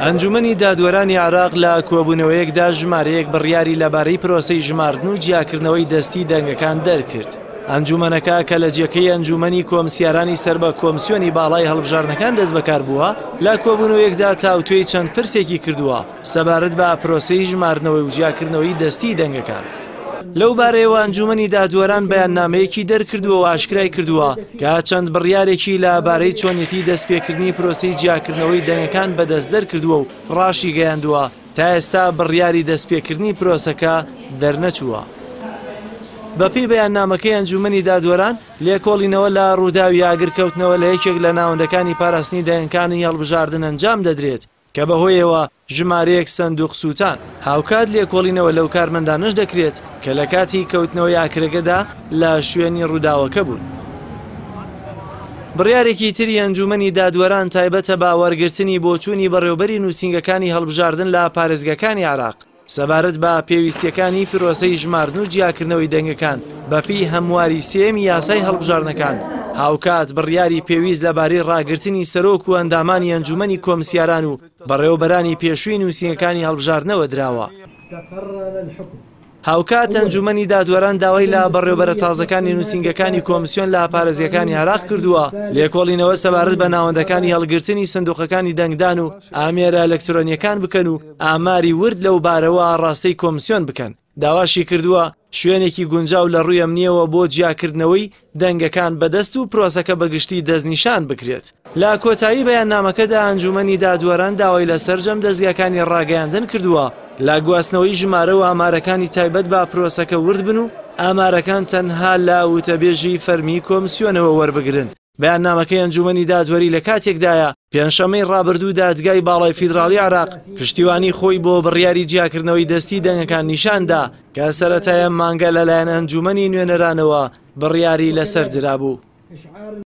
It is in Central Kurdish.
ئەنجومەنی دادوەرانی عێراق لە کۆبوونەوەیەکدا ژمارەیەک بڕیاری لەبارەی پرۆسەی ژماردن و جیاکردنەوەی دەستی دەنگەکان دەرکرد. ئەنجومەنەکە کە لە جێکەی ئەنجومەنی کۆمسیارانی سەر بە کۆمسیۆنی باڵای هەڵبژاردنەکان دەستبەکار بووە، لە کۆبوونەوەیەکدا تاوتوێی چەند پرسێکی کردووە سەبارەت بە پرۆسەی ژماردنەوەی و جیاکردنەوەی دەستی دەنگەکان. لەو بارەیەوە ئەنجومەنی دادوەران بەیاننامەیەکی دەرکردووە و ئاشکرای کردووە کە چەند بڕیارێکی لە بارەی چۆنیەتی دەستپێکردنی پرۆسەی جیاکردنەوەی دەنگەکان بەدەست دەرکردووە و ڕاشیگەیاندووە تا ئێستا بڕیاری دەستپێکردنی پرۆسەکە دەرنەچووە. بەپێی بەیاننامەکەی ئەنجومەنی دادوەران، لێکۆڵینەوە لە ڕووداوی ئاگرکەوتنەوە لە یەکێک لە ناوەندەکانی پاراستنی دەنگەکانی هەڵبژاردن ئەنجام دەدرێت کە بەهۆیەوە ژمارەیەک سندوق سووتان، هاوکات لێکۆڵینەوە لەو کارمەندانەش دەکرێت کە لە کاتی کەوتنەوەی ئاکرەکەدا لە شوێنی ڕووداوەکە بوون. بڕیارێکی تری ئەنجوومەنی دادوەران تایبەتە بە وەرگرتنی بۆچوونی بەڕێوەبەری نووسینگەکانی هەڵبژاردن لە پارێزگاکانی عێراق سەبارەت بە پێویستییەکانی پرۆسەی ژماردن و جیاکردنەوەی دەنگەکان بەپێی هەمواری سێیەمی یاسای هەڵبژاردنەکان، هاوکات بڕیاری پێویست لەبارەی ڕاگرتنی سەرۆک و ئەندامانی ئەنجوومەنی کۆمسیاران و بەڕێوەبەرانی پێشووی نووسینگەکانی هەڵبژاردنەوە دراوە. هاوکات ئەنجوومەنی دادوەران داوای لە بەڕێوەبەرە تازەکانی نووسینگەکانی کۆمسیۆن لە پارێزگەکانی عێراق کردووە لێکۆڵینەوە سەبارەت بە ناوەندەکانی هەڵگرتنی سندوقەکانی دەنگدان و ئامێرە ئەلکترۆنیەکان بکەن و ئاماری ورد لەو بارەوە ئاڕاستەی کۆمسیۆن بکەن. داواشی کردووە شوێنێکی گونجاو لە ڕووی ئەمنییەوە بۆ جیاکردنەوەی دەنگەکان بەدەست و پرۆسەکە بەگشتی دەستنیشان بکرێت. لە کۆتایی بەیاننامەکەدا ئەنجوومەنی دادوەران داوای لە سەرجەم دەزگاکانی ڕاگەیاندن کردووە لە گواستنەوەی ژمارە و ئامارەکانی تایبەت بە پرۆسەکە ورد بن و ئامارەکان تەنها لە وتەبێژی فەرمی کۆمسیۆنەوە وەربگرن. بەیاننامەکەی ئەنجوومەنی دادوەری لە کاتێکدایە، پێنجشەممەی ڕابردوو دادگای باڵای فیدراڵی عێراق پشتیوانی خۆی بۆ بڕیاری جیاکردنەوەی دەستی دەنگەکان نیشاندا کە سەرەتای ئەم مانگە لەلایەن ئەنجوومەنی نوێنەرانەوە بڕیاری لەسەر درابوو.